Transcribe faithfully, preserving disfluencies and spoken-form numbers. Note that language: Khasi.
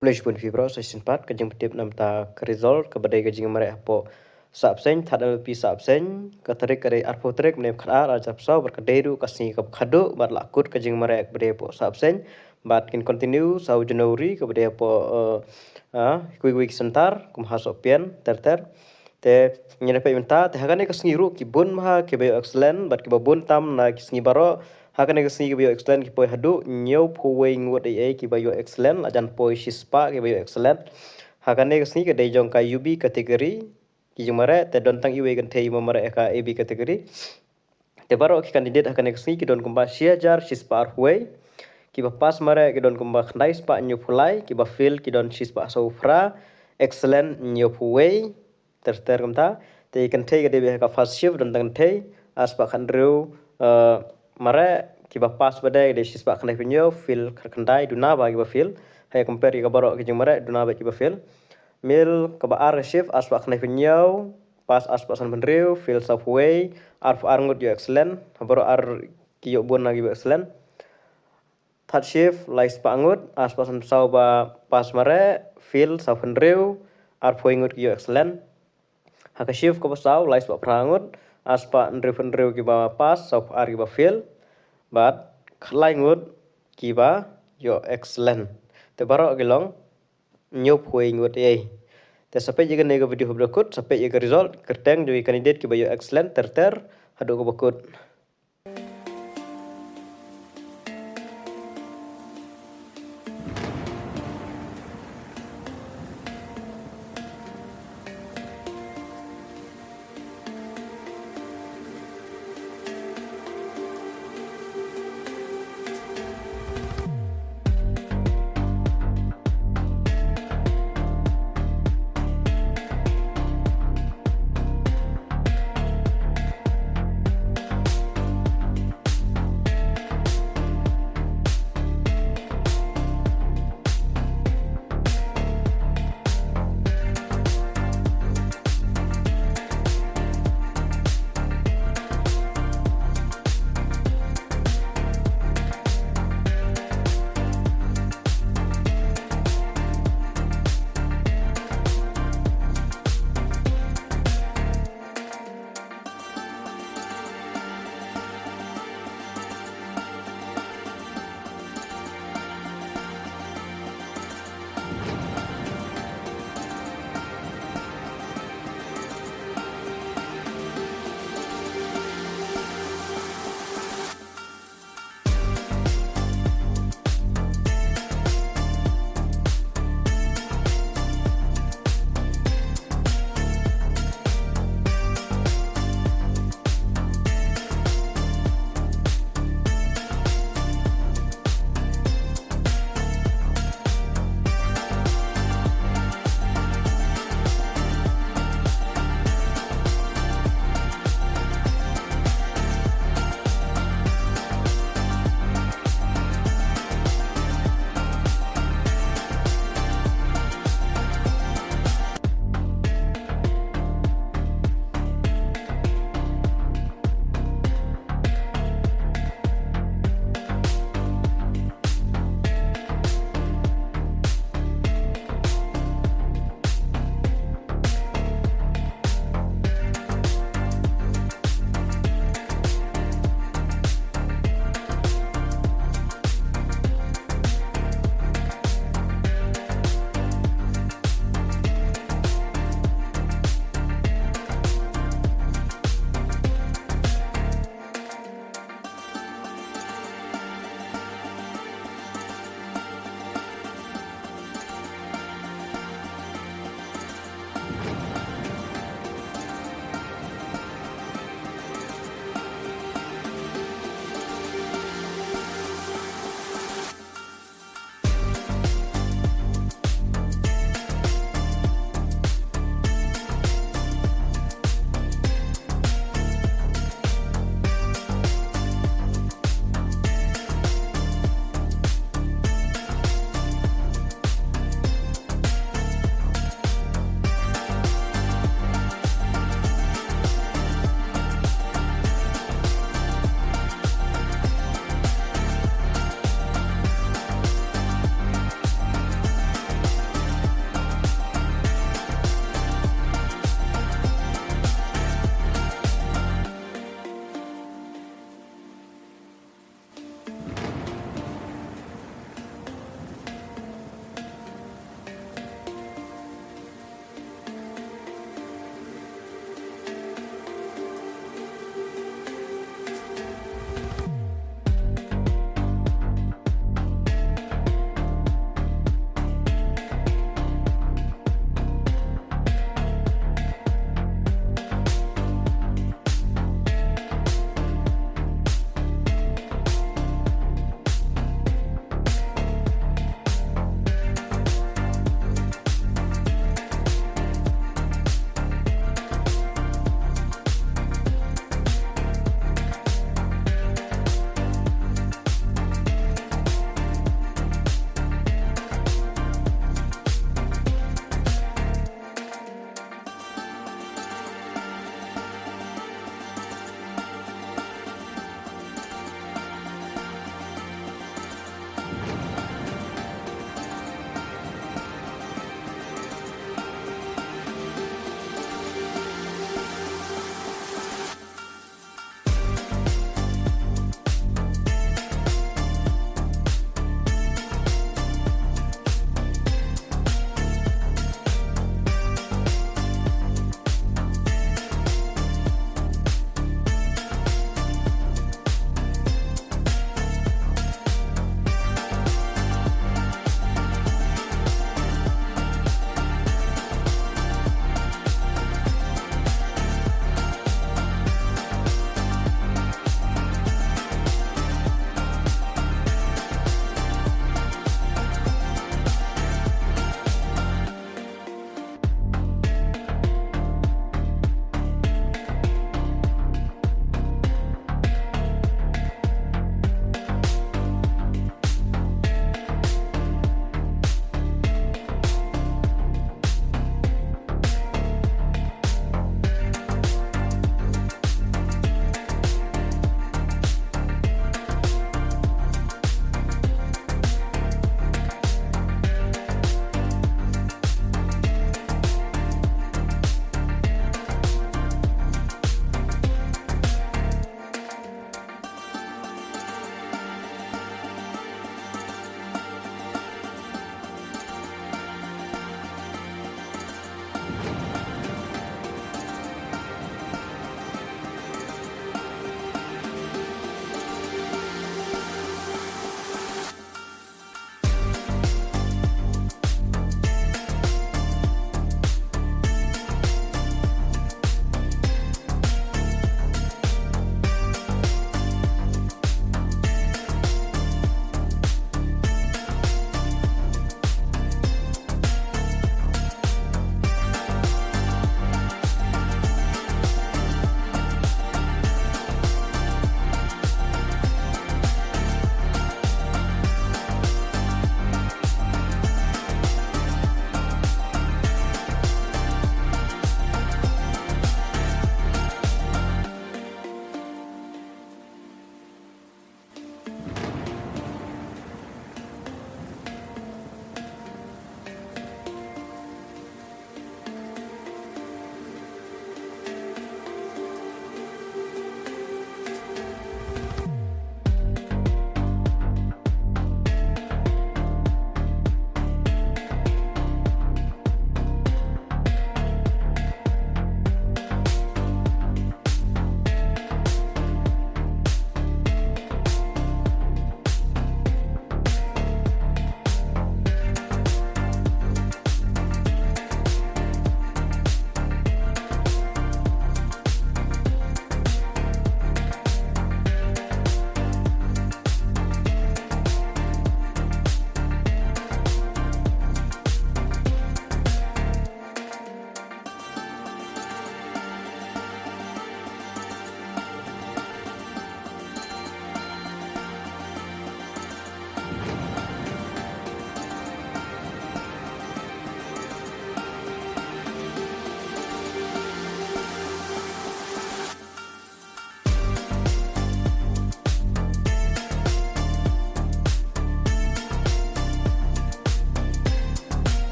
Khublei shibun phi bro, sa shisien pat ka jingpyntip namar ka result kaba dei ka jingmareh hapoh Sahbseiñ, thad L P Sahbseiñ, ka tarik ka dei arphew tarik mynne u Khatar ar hajar arphew saw, bad ka dei ruh ka sngi kaba khadduh bad la kut ka jingmareh kaba dei hapoh Sahbseiñ. Bad kin continue sa u January kaba dei hapoh, eh, ah, kiwei kiwei ki center kum ha Sohpian ter ter. Te ngin ïa peit mynta, te ha kane ka sngi ruh ki bun bha kiba ïoh excellent bad kiba bun tam na ki sngi baroh. Ha kane ka sngi kiba ïoh excellent ki poi haduh hynñiewphew wei ngut ei ei kiba ïoh excellent, la jan poi shispah kiba ïoh excellent. Ha kane ka sngi ka dei jong ka U B category ki jingmareh, te don tang iwei kynthei ba mareh ha ka A B category. Te baroh ki candidate ha kane ka sngi ki don kumba shi hajar shispah arphew wei. Kiba pass mareh ki don kumba khyndai spah hynñiewphew lai, kiba fail ki don shispah sawphew phra, excellent hynñiewphew wei. Ter ter kumta. Te kynthei ka dei beit ha ka first shift, don tang kynthei arspah khathynriew, eh, mareh, kiba pass ba dei ka dei shispah khyndaiphew hynñiew, fail khatkhyndai, duna bha kiba fail. Ha ïa compare ïa ka baroh ki jingmareh, duna bha kiba fail. Male kaba ar ka shift, arspah khyndaiphew hynñiew, pass arspah sanphew hynriew, fail sawphew wei, arphew ar ngut ïoh excellent, ha baroh ar ki ïoh bun na kiba excellent. Third shift, lai spah ngut, arspah sanphew saw ba pass mareh, fail sawphew hynriew, arphew wei ngut ki ïoh excellent. Ha ka shift kaba saw, lai spah phra ngut, arspah hynriewphew hynriew kiba pass, sawphew ar kiba fail, bad khatlai ngut kiba ïoh excellent. Te baroh ki long hynñiewphew wei ngut ei ei. Te sa peit ïa kane ka video haduh ba kut, sa peit ïa ka result kyrteng jong ki candidate kiba ïoh excellent ter ter haduh kaba kut.